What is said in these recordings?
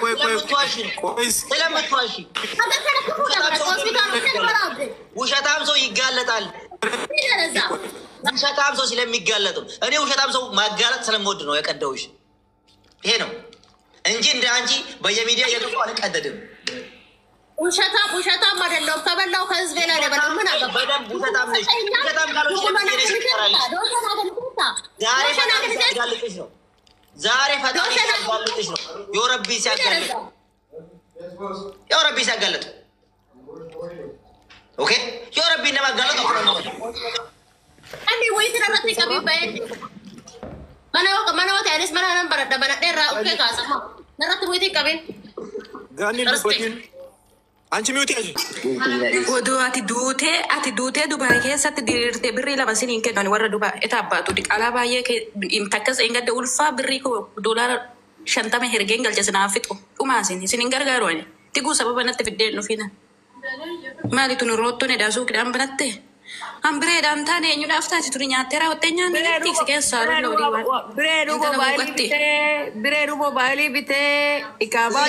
ቆይ ቆይ ስለምትዋሺ ነው። ቆይ ስለምትዋሺ ውሸታም ሰው ይጋለጣል። ውሸታም ሰው ስለሚጋለጥ ነው። እኔ ውሸታም ሰው ማጋለጥ ስለምወድ ነው የቀደውሽ። ይሄ ነው እንጂ እንደ አንቺ በየሚዲያ እየገቡ አልቀደድም። ውሸታም ውሸታም አይደለሁም። ከበላው ከህዝቤ ላይ ነው የበላው። ምን አገባኝ? በደንብ ውሸታም ነሽ። ውሸታም ካልሆንሽ ለምን ሄደሽ ትቀራለሽ? ዛሬ ፈጣሪ ሲያጋልጥሽ ነው። ዛሬ ፈጣሪ ሲያጋልጥሽ ነው። የረቢ ሲያጋልጥ፣ የረቢ ሲያጋልጥ፣ ኦኬ የረቢ እንደማጋለጥ እኮ ነው። Ani wayii irratti qabii ba'ee mana wata anis mana nan baradha baradheerraa uffee kaasama narratti wayitii qabin. ጋኒ ዱበቲን አንቺ ሚውት ያዥ። Oduu ati duutee Dubaay keessatti diriirtee birrii 2 siniin kennan warra Dubaay eta abbaatu diqaalaa baay'ee takkas eeggadde ulfaa birrii koo doolaara 50 hergeen galche sinaaf fixu dhumaa isin hin gargaaru. Ani tiguu sababa natti fiddeen dhufina maali tuni roottoon edhaa suuqidhaan banatte hambireedhaan taane eenyudhaaf taati tuni nyaattee raawwattee nyaanni tiksi keessaa rulla olii waan Bireeduu intala moobaayilii buuqatti. bitee, bireeduu moobaayilii bitee ikaabaa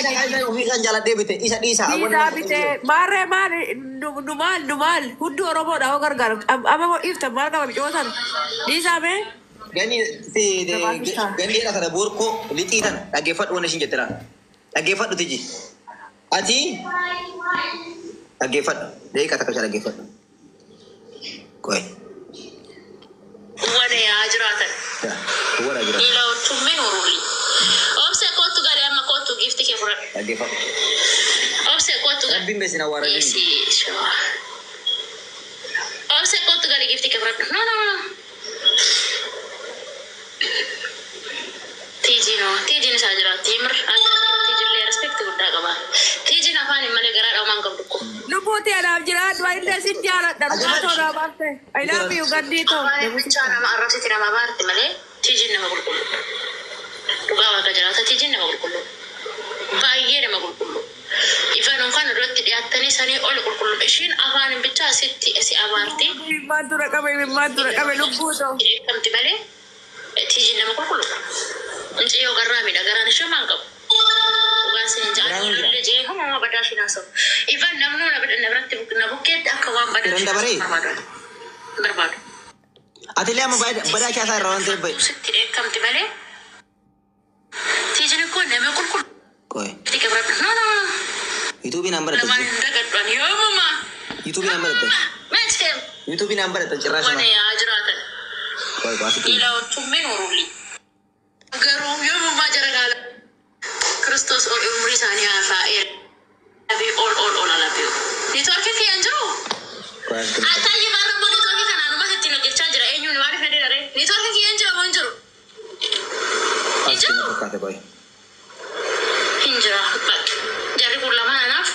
Ofii kan jaaladhee bite isa dhiisaa. Dhiisaa bitee maarree maali nu maal nu maal hundi Oromoodha hoo gargaaru amma moo dhiiftan maal qaba bicootan dhiisaa mee. Gani gani jedha kana boorkoo lixii tana dhaggeeffadhu, wanna ishiin jette laata. Dhaggeeffadhu tiji. Ati dhaggeeffadhu. Daqiiqaa takka ishee dhaggeeffadhu. Qoy. Wane yaa jiraatan. Wara jira. ሌላዎቹ ምን ኑሩልኝ። Obse kootu galee amma kootu giifti kee fudhadhu. Dhaggeeffadhu. Obse kootu galee. Rabbiin beesin awwaara jiru. Isi shawaa. Obse kootu galee giifti kee fudhadhu. No, no, no. Tiijii no. Tiijiin isaa jiraatti. Yimir tiijillee respect guddaa qaba. Tiijiin afaan hin malee garaa dhawmaan qabdu ko. Lubbuuti anaaf jiraadhu, illee sin jaaladha, dhugaa too naa baafte. I love you gandii too. Afaan bichaa nama arrabsiti nama baarti malee tiijiin nama qulqullu. Dhugaa waaqa jiraata, tiijiin nama qulqullu. Baay'ee nama qulqullu. Ifaan kan irratti dhiyaattanii sanii ol qulqullu. Ishiin afaan bichaa sitti si abaarti. Imimmaan dura qabe, imimmaan dura qabe lubbuu too. Dheekkamti malee tiijiin nama qulqullu. Mucayyoo garraamiidha, garaan ishee maan qabu. Dhugaa isin jaalladhu jee homa badaa ishiin haasa'u. Ifaan namni na biratti na bukkeetti akka waan badaa Jiran ishiin dabaree? haasa'u barbaadu. Ati illee amma badaa kaasaa irraa waan ta'eef bahe. Sitti dheekkamti malee tiijiin koo nama qulqullu. Qoy. No, no, no. Yuutuubii naan baratta. Lamaan hin dagadhan yoomuma. Yuutuubii naan baratta. Meetem. Yuutuubii naan baratta cirraasha. Wane yaa jiraatan. Qoy qoy asitti. ሌላዎቹ ምን ኑሩልኝ. Garuu yoomumaa jara gaala. Kiristoos ol umurii isaanii haa faa'ee. Ol ol ol alabiyu. Neetwoorkii kiyyaan jiru. Qoy asitti. Ataayyi baala immoo neetwoorkii kanaan dhuma ittiin hojjechaa jira. Eenyuun maaliif na dheerare? Neetwoorkii kiyyaan jira moo hin jiru? Asitti na fakkaate, qoy. Hin jira. Bakka. Jarri kun lamaan anaaf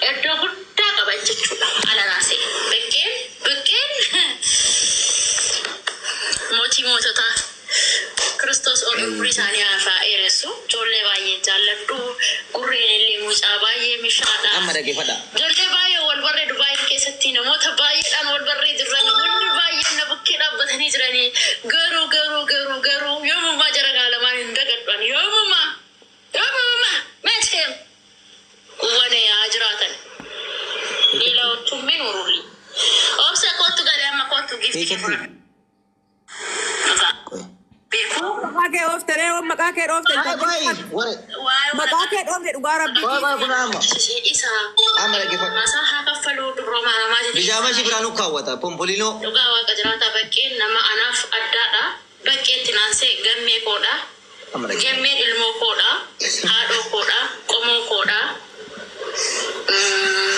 iddoo guddaa qaba jechuudha. Alanaasee. Biqqeen biqqeen mootii moototaa. Kiristoos ol umurii isaanii haa dheeressu. Ijoollee baay'ee jaalladhu. Gurreen illee mucaa baay'ee mishaadha. Amma dhaggeeffadha. Ijoollee baay'ee wal barree Dubaay keessatti namoota baay'eedhaan wal barree jirra. Namoonni baay'een na bukkee dhaabbatanii jiranii. Garuu garuu garuu garuu yoomumaa jara gaalamaan hin dagadhan. Yoomumaa yoomumaa meetem wane yaa jiraatan. ሌላዎቹ ምን ኑሩልኝ. Obsa kootu galee amma kootu giifti kee fudhadhu. Qoy. Beekuu Maqaa kee oofte ree, maqaa kee dhoofte. Qoy qoy. Wara. waa'ee Maqaa kee dhoofte dhugaa rabbii. Qoy qoy kun amma. isa Amma dhaggeeffadhu. masaa haa kaffaluu dubroo maalamaa jedhee. Bijaama ishii biraan kaawwata. Pompoliinoo. Dhugaa waaqa jiraata, baqqeen nama anaaf addaadha. Baqqeetti naansee gammee koodha. Amma dhaggeeffadhu. Gammeen ilmoo koodha. Haadhoo koodha. Qomoo koodha.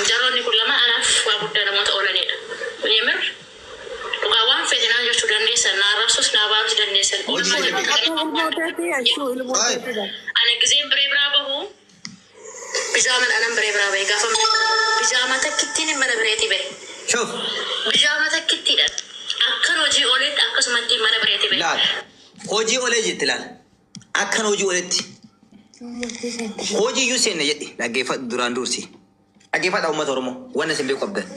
Jaroonni kun lama anaaf waa guddaa namoota oolanidha. Yemir dhugaa waan fedhe naan jechuu dandeessan, naa arrabsus naa baarus dandeessan. Hojii Oolmaa Ilmoo teetii ashuu ilmoo teetii. Ani giseen biree biraa bahu bijaaman anan biree biraa bahe gaafa bijaama takkittiin mana bireetii bahe. Shuf. Bijaama takkittiidha. Akkan hojii ooletti akkasumatti mana bireetii bahe. Laal. Hojii olee jetti laal. Akkan hojii oletti. Hojii iyyuu seenne jedhi. Dhaggeeffadhu duraan dursi. Dhaggeeffadha uummata Oromoo. Wanna isin beeku qabdan.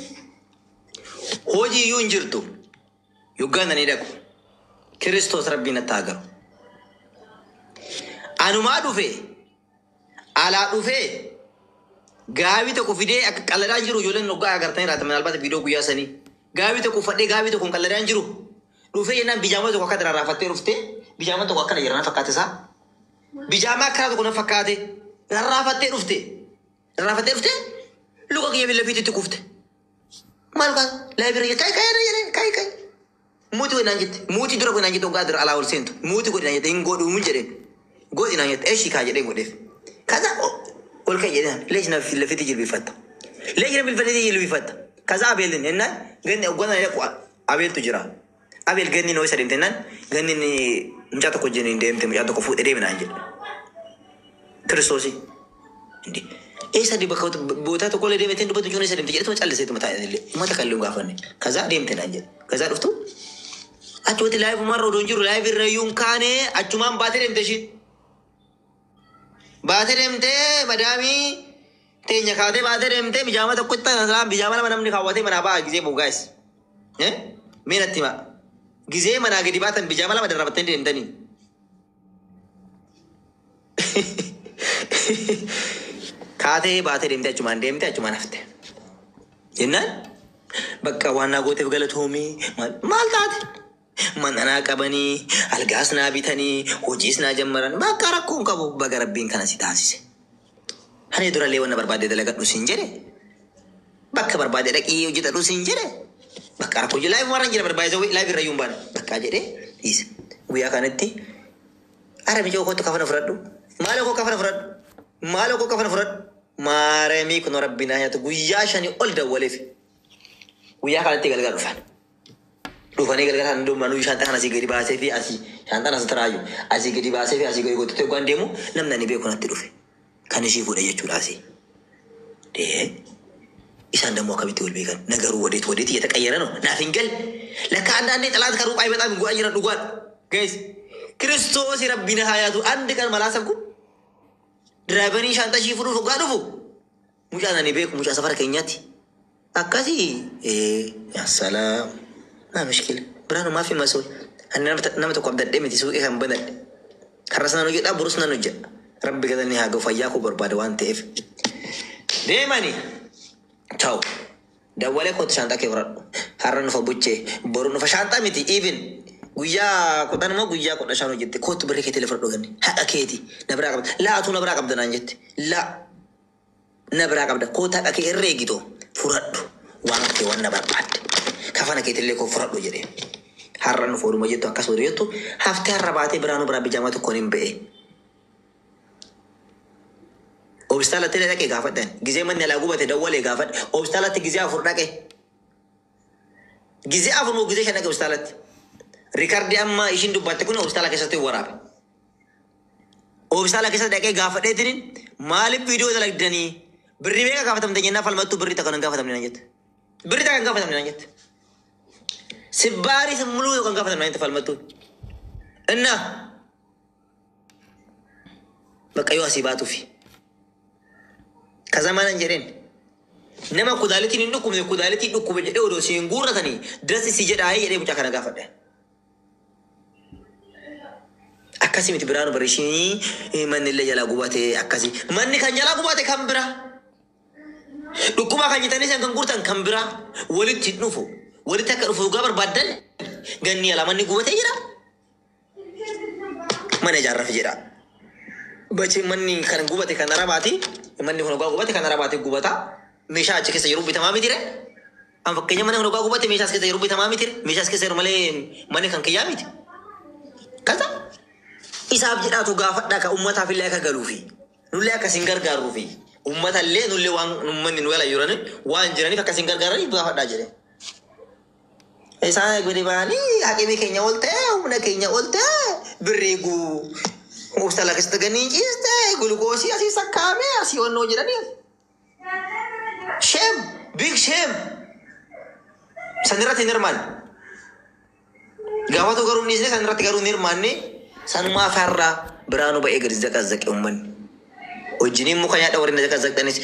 Hojii iyyuu hin jirtu. Yoggaan ni dhaqu. Kiristoos rabbiin natti haa garu. Anumaa dhufe. Alaa dhufee gaabii tokko fidee akka qalladaan jiru ijoolleen hoggaa agartanii raata minaalbaata viidiyoo guyyaa sanii. Gaabii tokko uffadhee gaabii tokko hin qalladaan jiru. Dhufee jennaan bijaama tokko akka rarraafattee dhuftee bijaama tokko akkana jira na fakkaate isaa. Bijaamaa akkana tokko na fakkaate rarraafattee dhufte. Rarraafattee dhuftee luka kiyya billa fiititti kufte. Maal kaa laayibiree kai kai jedhee kai kai. Muutii godhinaan jette muutii dura godhinaan jette hoggaa dura alaa ol seentu muutii godhinaan jette hin godhuu jedheen godhinaan jette eeshii kaa jedheen godheef. Kaza ol kai jedheen leeshina lafitti jilbifatta. Leeshina bilfatee jilbifatta. Kaza abeelin jennaan ganni hogganaa jedhu abeeltu jira. Abeel ganni noo isa deemte jennaan ganni mucaa tokko wajjin hin deemte mucaa tokko fuudhee deeminaan jedhe. Kiristoosii. Eessa bakka bootaa tokko illee deemtee dubbatu jechuun eessa deemte jedhetu calliseetu mataa illee uummata kan illee gaafanne. Kazaa deemte naan jedhe. Kazaa dhuftu achumatti laayifumarra odoon jiru laayif irra iyyuu hin kaane achumaan baatee deemte ishiin. Baatee deemtee madaamii teenya kaatee baatee deemtee bijaama tokkotti ta'a bijaama lama namni kaawwatee manaa ba'a gizee bu'u gaayis. Mee natti hima. Gizee manaa gadi baatan bijaama lama darrabattanii deemtanii. Kaatee baatee deemtee achumaan deemtee achumaan hafte. Jennaan bakka waan naa gooteef galatoomii maal taate? Mana naa qabanii, algaas naa bitanii, hojiis naa jammaran bakka rakkoo hin qabu baga rabbiin kana si taasise. Ani durallee wanna barbaade dalagadhu siin jedhe. Bakka barbaade dhaqii hojjetadhu siin jedhe. Bakka rakkoo jiru laayif warra jira barbaade laayif irra iyyuu hin baane bakka jedhee dhiise. Guyyaa kanatti ara mijoo kootu kafana fudhadhu. Maaloo koo kafana fudhadhu. Maaloo koo kafana fudhadhu. Maaramii kun rabbi naa nyaatu guyyaa 5 ol dawwaleef. Guyyaa kanatti galgala dhufan. Dhufanii galgala kan hundumaa shaantaa kana asii gadi baasee fi asii shaantaan as taraayu asii gadi baasee fi asii gadi gootee hoggaan deemu namni ani beeku natti dhufe. Kan ishii fuudhe jechuudha asii. Dee isaan ደግሞ akkamitti wal beekan ነገሩ ወዴት ወዴት እየተቀየረ ነው? ናፍ hin galle. ለካ አንዳንዴ ጠላት ከሩቅ አይመጣም ጉአ jira dhugaadha. Guys ክርስቶስ ረቢና ሀያቱ አንድ ቀን መላሰብኩ diraayivarii shaantaa ishii fuudhuuf hoggaa dhufu mucaan ani beeku mucaa safara keenyaatti akkasii yaasalaam maa mishkila biraanu maaf hima sool ani nama tokko abdadhee miti suuqii kan banadhe har'as nan hojjedha borus nan hojjedha rabbi galanni haa ga'u fayyaa koo barbaada waan ta'eef deemani ta'u dawwalee kootu shaantaa kee fudhadhu har'a nufa buchee boru nufa shaantaa miti even guyyaa 10 moo guyyaa 15 hojjette kootu birrii keetii fudhadhu ganne haqa keeti na biraa qabda laa atuu na biraa qabda naan jette laa na biraa qabda kootu haqa kee irra eegitoo fudhadhu waan kee waan na barbaadde kafana keetillee koo fudhadhu jedhee har'a nuuf ooluma jettu akkas oduu jettu haftee har'a baatee biraanuu biraa bijaamaa tokkoon hin ba'e. Hospitaalatti dhaqee gaafadhan gizee manni alaa gubate dawwalee gaafadhe hospitaalatti gizee 4 dhaqe gizee 4 moo gizee 5 dhaqe hospitaalatti. Riikaardii amma ishiin dubbatte kun hospitaala keessatti waraabe. Hospitaala keessatti dhaqee gaafadheetiin maaliif viidiyoo dalagdanii birrii meeqa gaafatamte jennaan falmattuu birrii takka hin gaafatamne naan jette. Birrii takka hin gaafatamne naan jette. Sibbaarii simmuluu tokko hin gaafatamne naan jette falmattuun. Innaa bakka yoo asii baatuufi. Kazamaa nan jedheen. Nama kudaalitiin hin dhukkubne kudaalitiin dhukkube jedhee odoo siin guurratanii dasi si jedhaa jedhee mucaa kana gaafadhe. Akkasii miti biraanu bara ishiin manni illee jalaa gubate akkasii. Manni kan jalaa gubate kan biraa. Dhukkuba kan jettanii isaan kan guurtan kan biraa. Walitti hin dhufu. Walitti akka dhufu dhugaa barbaaddan ganni alaa manni gubatee jira. Mana ijaarraaf jedha. Bachi manni kan gubate kan arabaati. Manni kun dhugaa gubate kan arabaati gubata. Meeshaa achi keessa jiru bitamaa miti ree. An fakkeenya manni kun dhugaa gubate meeshaa as keessa jiru bitamaa miti ree. Meeshaa as keessa jiru malee manni kan kiyyaa miti. Kaza isaaf jedhaatu gaafadhaa ka uummataaf illee akka galuufi nullee akka isin gargaaruufi uummata illee nullee waan uummanni nu gala jiraniif waan jiraniif akka isin gargaaraniif gaafadhaa jedhe. Isaan gadi ba'anii haqimii keenya ol ta'e humna keenya ol ta'e birrii guu hospitaala keessatti ganii ciiste gulukoosii asii sakkaame asii onnoo jedhanii. Shame big shame sanirratti hin hirmaanne. Gaafatu garuu hin dhiisne sanirratti garuu hin hirmaanne. Sanumaa farraa biraanuu ba'ee gadi zaqazzaqe uummanni. Wajjiniin muka nyaadha warri na zaqazzaqxanis.